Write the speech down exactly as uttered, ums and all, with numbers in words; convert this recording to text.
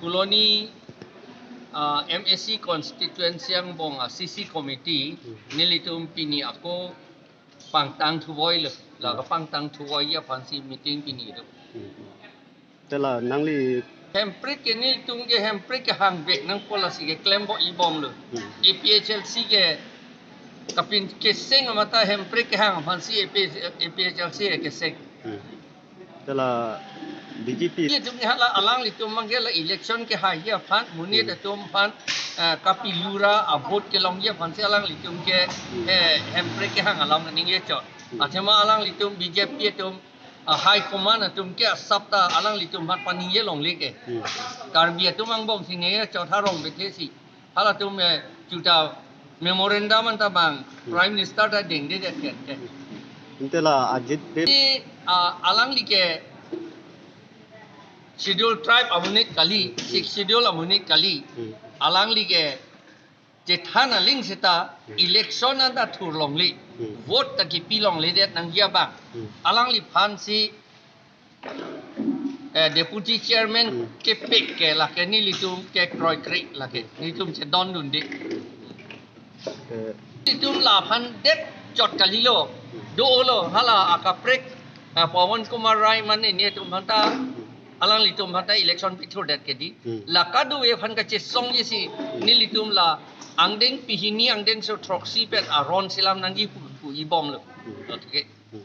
Phuloni, ah, M A C constituency angbong a C C committee, hmm, nelitum pini ako pangtang thuvoi lo, la, hmm, kapangtang thuvoi aphansi meeting pini do. Hmm. Te la nangli Hemprek ke nelitum ke Hemprek kehang vek nangpo lasi keklem bo ibom lo. Hmm. A P H L C ke kapin keseng amata Hemprek kehang aphansi A P H, A P H L C keseng. Hmm. Te la B J P. Ye tum ni hala alanglitum mangke la election kehai aphan, monit, hmm, atum aphan, eh, kapilura a vote kelongji aphansi alanglitum ke, hmm, eh, Hemprek kehang alam ningje chot. Hmm. Athema alanglitum B J P atum, ah, high command atum ke asap ta alanglitum aphan paningje longle ke. Hmm. Karbi atum angbongsi ningje chot ha Rongpethe si. Halatum, eh, juta memorandum anta bang, hmm, Prime Minister ta dengdedet ke. Ante la Ajit Bey. Ni, ah, alangli ke Schedule Tribe amonit kali, hmm, Sixth Schedule amonit kali. Hmm. Alangli ke chethan aling seta, hmm, election anta thur longle. Hmm. Vote ta kipi longledet nangji abang. Hmm. Alangliphansi, eh, Deputy Chairman, hmm, kepek ke lake nelitum ke kroikre lake. Nelitum chedondunde. Eh. Nelitum laphan det chot kalilo. Hmm. Dolo hala akaprek, eh, Pawan Kumar Rai mane netum aphanta, hmm, alanglitum aphanta election pithurdet ke di. Hmm. La kadokave aphan kachesongji si, hmm, nelitum la angdeng pini angdengso throksi pen aron selam nangji pu, pu ibom lo. Hmm. Okay. Hmm.